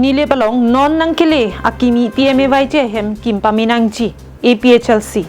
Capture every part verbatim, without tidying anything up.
Nilip along non nangkele akimi P M A Y G ahem kim pame nangji, A P H L C.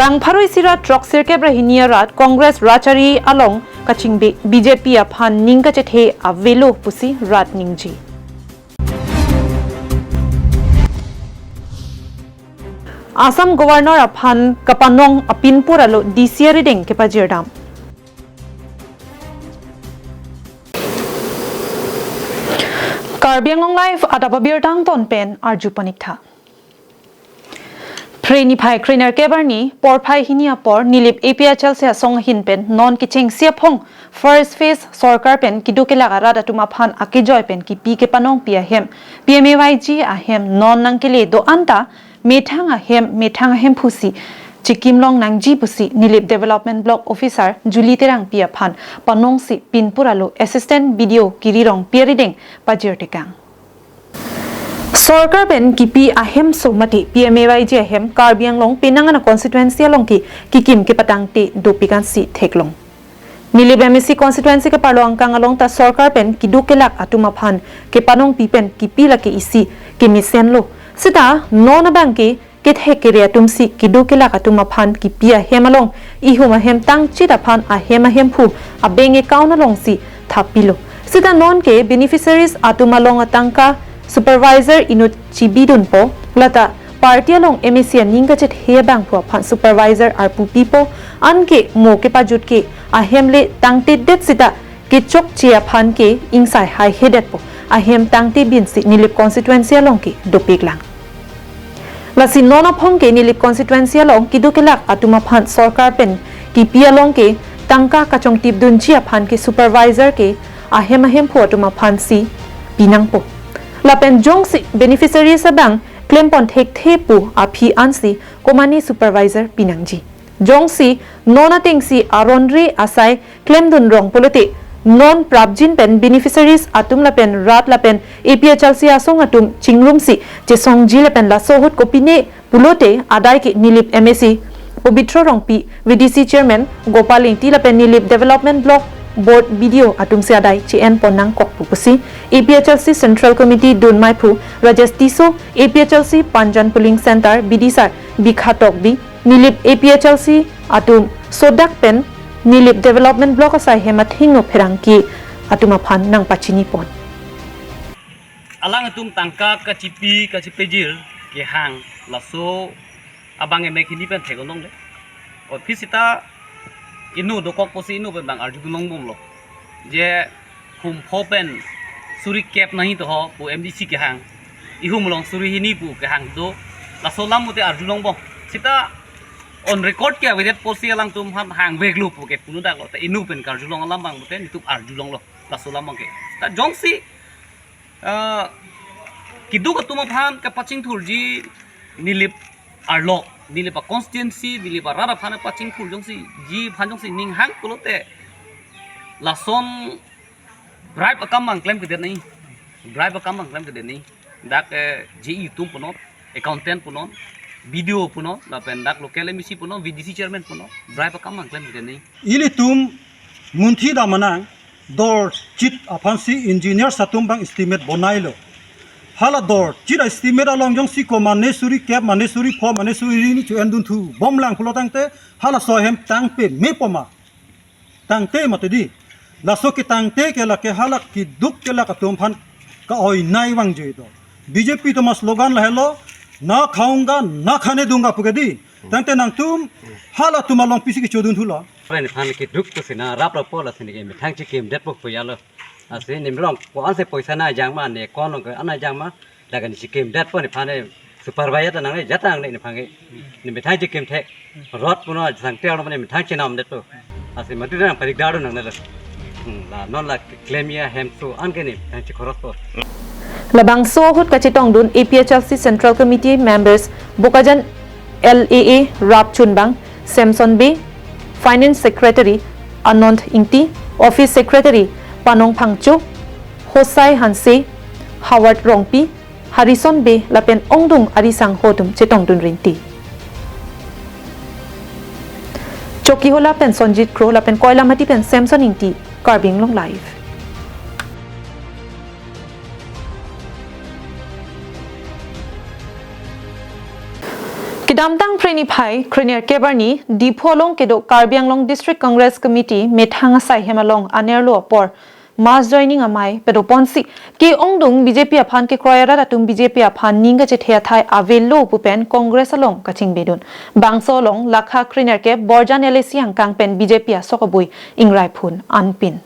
Bang pharo isi ra throksirkep ra hini arat Congress rachari along kachingbe B J P aphan ning kachethe avelo pusi rat ningje. Assam Governor aphan kapanong apinpur alo D C arideng kepajirdam. Karbi Anglong Live adap abirta angton pen arju pon ik tha. Phre niphai krenerkep arni porphai hini apor Nilip A P H L C asong ahin pen non kechengsi aphong first phase sorkar pen keduk kelak arat atum aphan akejoi pen kipi kepanongpi ahem P M A Y G ahem non nangkele do-an ta methang ahem methang ahemphu si chekimlong nangji pusi Nilip Development Block Officer Julie Terangpi aphan panongsi pinpur alo Assistant B D O Kiri Rongpi arideng pajirtekang. Sorkar pen kipi ahemso mate P M A Y G ahem Karbi Anglong penang an a-constituency along ke kikim kepatangte dopik ansi theklong. Nilip M A C constituency ke-arlo angkang along ta sorkar pen keduk kelak atum aphan kepanongpi pen kipi lake isi kemesenlo. Seta non abang ke kethek kere atum si keduk kelak atum aphan kipi ahem along ihum ahem tangchit aphan ahem ahemphu a-bank account along si thapilo. Seta non ke beneficiaries atum along atangka supervisor inut chibidunpo, lata party along M A C aning kachethe abangphu aphan supervisor arpu pipo, anke mo kepajut ke ahem le tangtedet seta kechokche aphan ke ingsai haihedetpo, ahem tangte binsi Nilip constituency along ke dopiklang. Lasi non aphong ke Nilip constituency along keduk kelak atum aphan sorkar pen kipi along ke tangka kachongtipdunji aphan ke supervisor ke ahem ahemphu atum aphan si pinangpo. Lapen jongsi beneficiaries abang klempon thekthe pu aphi ansi komane supervisor pinangji. Jongsi non atengsi aron re asai klemdun rong pulote non prapjin pen beneficiaries atum lapen rat lapen A P H L C asong atum chingrumsi chesongji lapen laso ahut kopine pulote adai ke Nilip M A C Pobitro Rongpi, V D C Chairman Gopal Ingti lapen Nilip Development Block Board B D O atum si adai che-enpon nangkok pu pusi A P H L C Central Committee dunmaiphu Rajesh Tisso, A P H L C Panjan Polling Center B D sir Bikha Tokbi, Nilip A P H L C atum sodak pen Nilip Development Block asai hem athengno pherangke atum aphan nangpachinipon. Alangtum tangka kachipi kachipejir kehang laso abang emek hini pen theklongle. O phi seta inut dokok pusi inut pen bang arjulongbomlo. Je hum pho pen suri kep nangji to ho pu M D C kehang. Ihum along suri hini pu kehang do. Laso alam mate arjulongbom. Seta on record ke avedet pusi alangtum aphan hangveklo pu ke punodaklo. Te inut pen karjulong alam bang mate netum arjulonglo. Laso alam bang ke. Ta jongsi, ah, keduk atum aphan kapachingthurji Nilip arlo, Nilip a-constituency, Nilip arat aphan pachingthur jongsi, ji aphan jongsi ning hang pulote lason bribe akam bang klemkledet nangji. Bribe akam bang klemkledet nangji. Dak, eh, J E atum punon, accountant punon, B D O punon, lapen dak local M A C punon, V D C chairman punon, bribe akam bang klemkledet nangji. Ilitum munthi dam nang, dorchit aphansi engineers atum bang estimate bonailo. Hala dorchit a-estimate along jongsi komane suri kep, mane suri pho, mane suri hini cho-endunthu bomlang pulo tangte, halaso ahem tang pemepoma. Tangte mate di. Laso ketangte ke lake hala keduk kelak atum aphan ka-oinei vangjoi do. B J P atum a-slogan lahelo, "Na khaunga, na khane dunga," pu ke di. Tangte nangtum halatum along pisi kechodunthulo. Ore nephan keduk pusi na raprapo, lasi ne ke methang chekimdetpo pu yalo. Lasi ne melong ko-ansi poisa nangjanma, ne konong ke nangjanma, lake ne chekimdetpo nephan, ne supervisor ta nangne jat nangne nephan ke. Ne methang chekimthe. Rot puno jangte alo ne methang chenamdetpo. Lasi mati nang parik daru nangnelo. Hmm, la non la klemji ahemso an ke ne methang chekhoros po. Labangso ahut kachetongdun A P H L C Central Committee members Bokajan L A A rapchunbang Samson Bey, Finance Secretary Anand Ingti, Office Secretary Panong Phangcho, Hosai Hanse, Howard Rongpi, Harrison Bey lapen ongdung arisangho atum chetongdun rinti. Chokihola pen Sonjit Kro lapen Koilamati pen Samson Ingti Karbi Anglong Live. Kedamtang Phre niphai krenerkep arni Diphu along kedo Karbi Anglong District Congress Committee methang asai hem along anerlo apor mass joining amei padoponsi ke-ongdung B J P aphan kekroi arat atum B J P aphan ning kachethe athai avelo pu pen Congress along kachingbedun. Bangso along lakha krenerkep Borjan L A C angkang pen B J P asok abui ingrai phun anpin.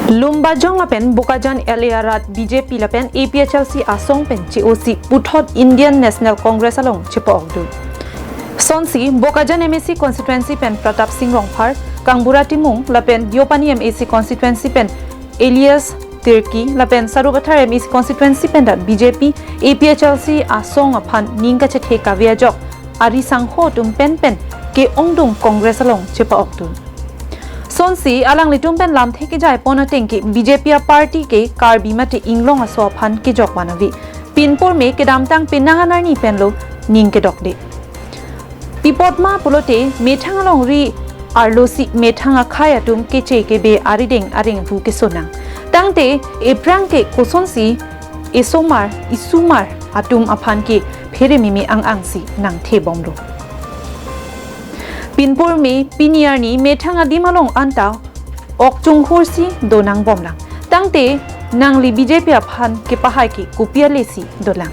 Lumbajong lapen Bokajan L A arat B J P lapen A P H L C asong pen che-osi puthot Indian National Congress along chepa-okdun. Sonsi Bokajan M A C constituency pen Pratap Singh Rongphar, Kangbura Timung lapen Deopani M A C constituency pen Elias Tirki lapen Sarupathar M A C constituency pen ta B J P, A P H L C asong aphan ning kachethe kave ajok ari sangho atum pen pen ke-ongdung Congress along chepa-okdun. Sonsi alanglitum pen lamthe kejaipon ateng ke B J P aparty ke Karbi mate inglong aso aphan kejok van ave. Pinpur me kedamtang penang an arni penlo ning kedokde. Pi apot ma pulote methang alongri arlosi methang akhei atum keche kebe arideng areng abu kesonang. Tangte ephrang ke kosonsi esomar esumar atum aphan ke phere mimi ang-angsi nangthebomlo. Pinpur me pini arni methang adim along anta ok chunghursi donangbomlang. Tangte nangli B J P aphan kepahai ke kopi ale si dolang.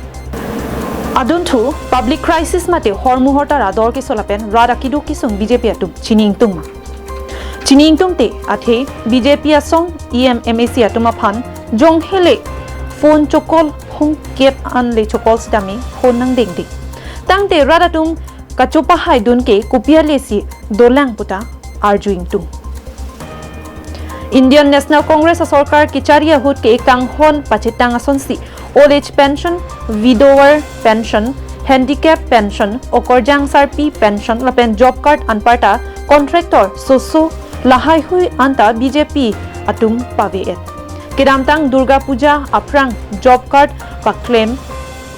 Adunthu public crisis mate hormu hortar ador keso lapen rat akeduk kesung B J P atum chini ingtung ma? Chini ingtungte athe B J P asong E M M A C atum aphan jonghele phone chokol phone kep an le chokol sitame phone nangdengdeng. Tangte rat atum kachopahaidun ke kopi ale si dolang puta arju ingtung. Indian National Congress asorkar kechari ahut ke kanghon pachetang asonsi old age pension, widower pension, handicap pension, okorjang sarpi pension lapen job card anparta contractor soso lahaihui anta B J P atum pave-et. Kedamtang Durga Puja aphrang job card paklem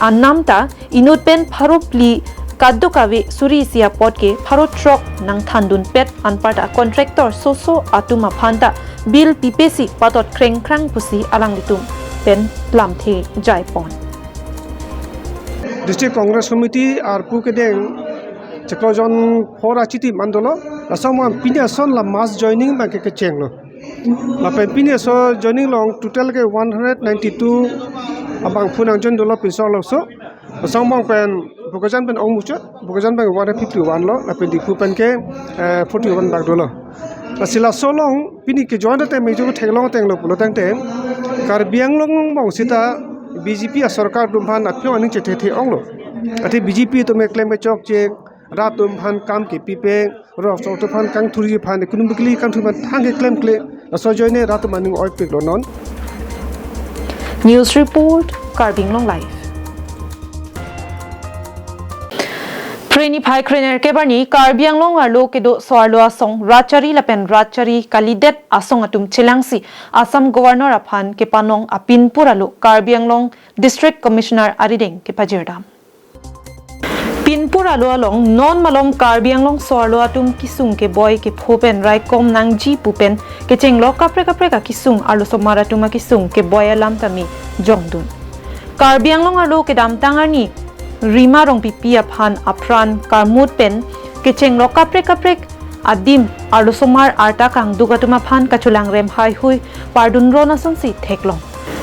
anam ta inut pen pharo phli kadokave suri isi apot ke pharo throk nangthandunpet anparta contractor soso atum aphanta bill pipesi patot krengkrang pusi alanglitum pen lamthe jaipon. District Congress Committee arpu kedeng chiklo jon phor achitim an dolo, laso amang pini ason la mass joining abang ke kechenglo. Lapen pini aso joining along total ke one hundred ninety-two abangphu nangjoin dolo pinso laso. Laso amang pen Bokajan pen ong muchot, Bokajan pen one hundred fifty-one lo, lapen Diphu pen ke, eh, forty-one bak dolo. Lasi laso along pini kejoin ateng mejo theklong atenglo pulo tangte Karbi Anglong along sita B J P asorkar atum aphan aphi aning chethe-the onglo. Athe B J P atum keklem kechokche, rat atum aphan kam kepipe, rok sok atum aphan kangthurji aphan, economically kangthur aphan thang keklemkle, laso ajoine rat atum aning oipiklo non. News report, Karbi Anglong Live. Phre niphai krenerkep arni Karbi Anglong arlo kedo so-arlo asong rat chari lapen rat chari kalidet asong atum chelangsi Assam Governor aphan kepanong apinpur alo Karbi Anglong District Commissioner arideng kepajirdam. Pinpur alo along non malom Karbi Anglong so-arlo atum kesung keboi kepho pen raikom nangji pu pen kechenglo kaprek kaprek akesung arlosomar atum akesung keboi alam tame jongdun. Karbi Anglong arlo kedamtang arni Rima Rongpipi aphan apran karmut pen kechenglo kaprek kaprek adim arlosomar arta kangduk atum aphan kacholangrem haihui pardunron asonsi theklong.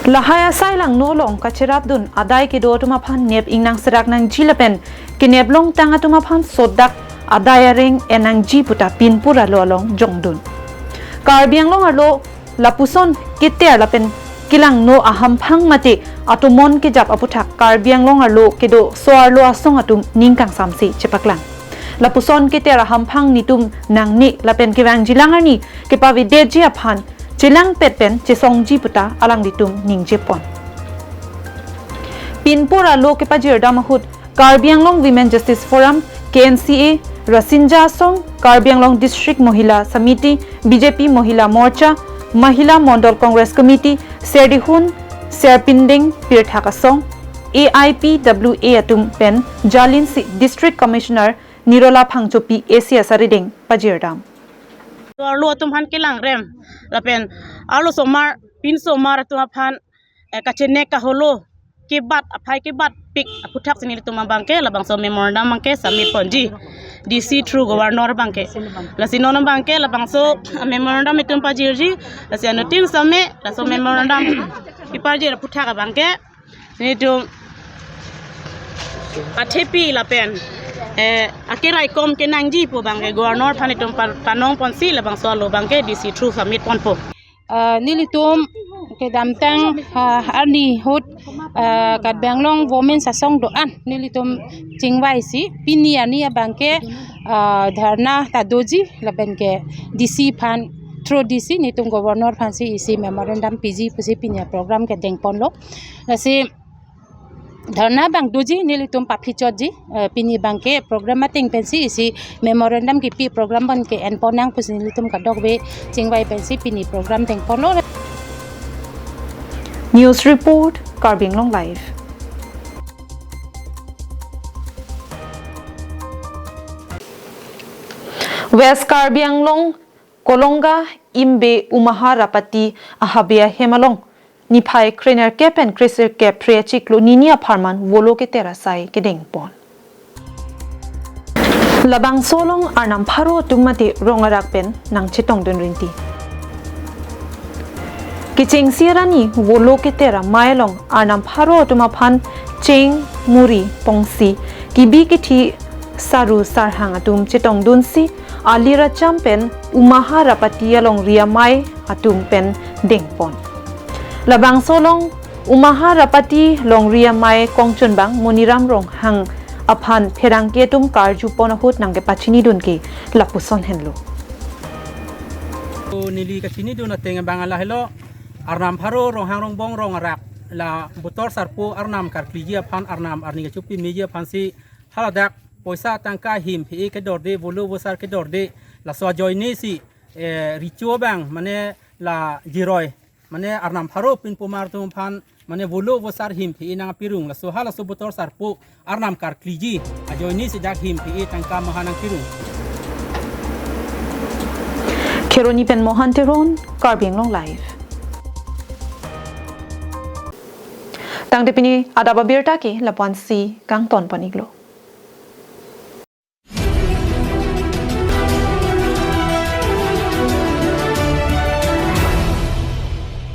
Lahai asai langno along kacherapdun adai kedo atum aphan nep ingnang serak nangji lapen kenep longtang atum aphan sodak adai areng en nangji puta pinpur alo along jongdun. Karbi Anglong arlo lapuson keter lapen kelangno ahamphang mate atomon kejap aputhak Karbi Anglong arlo kedo so-arlo asong atum ning kangsamse chepaklang. Lapuson keter ahamphang netum nangne lapen kevangjilang arni kepavedetji aphan chelangpet pen chesongji puta alanglitum ningjepon. Pinpur alo kepajirdam ahut Karbi Anglong Women Justice Forum, K N C A, Rasinja Asong, Karbi Anglong District Mohila Samiti, B J P Mohila Morcha, Mahila Mondol Congress Committee, Serdihun, Serpindeng Pirthak Asong, A I P W A atum pen jalinsi District Commissioner Nirola Phangchopi A C S arideng pajirdam. Arlo atum aphan kelangrem lapen arlo osomar, pinsomar atum aphan, eh, kachenek kaholo kebat, aphai kebatpik aphuthak si nelitum abangke labangso memorandum abangke submit ponji, D C through Governor abangke. Lasi non abangke labangso memorandum itum pajirji, lasi anuttin same laso memorandum kepajir aphuthak abangke nelitum athepi lapen, eh, akeraikom kenangji pu abangke Governor aphan itum pa-, panong ponsi labangso alo abangke D C through submit ponpo. Ah, nelitum kedamtang, ah, arni ahut, ah, Karbi Anglong Women Asong do-an nelitum chingvaisi pini arni abangke, ah, dharna ta doji lapenke D C aphan, through D C nelitum Governor aphansi isi memorandum piji pusi pini program kedeng ponlo. Lasi dharna abang doji nelitum paphichotji, eh, pini abangke program ateng pensi isi memorandum kipi program abangke en ponnang pusi nelitum kadokave chingvai pensi pini program deng ponlo. News report, Karbi Anglong Live. West Karbi Anglong, Kolonga Imbe Umaha Rapati ahabe ahem along niphai krenerkep pen kresirkep phre achiklo nini apharman volo keter asai kedeng pon. Labangso along arnam pharo atum mate rong arak pen nangchetongdun rinti. Kechengsi arni volo keter amei along arnam pharo atum aphan cheng, muri, pongsi, kibi kithi, saru sarhang atum chetongdunsi alir acham pen Umaha Rapati alongri amei atum pen deng pon. Labangso along Umaha Rapati longri amei kongchunbang Moniram Ronghang aphan pherangke atum karju pon ahut nangkepachinidun ke lapuson henlo. To neli kachinidun ateng abang lahelo, arnam pharo Ronghang Rongbong rong arak la Botor Sarpo arnam karkliji aphan, arnam arni kachopi meji aphansi haladak poisa tangka him phe-e kedorde, volo vosar kedorde, laso ajoinesi, eh, recho abang mane la jiroi, mane arnam pharo pinpomar atum aphan mane volo vosar him phe-e nangpirung, laso halaso Botor Sarpo arnam karkliji ajoinesi dak him phe-e tangka maha nangpirung. Kheroni pen Mohan Teron, Karbi Anglong Live. Tangte pini adap abirta ke lapu-ansi kangton pon-iklo.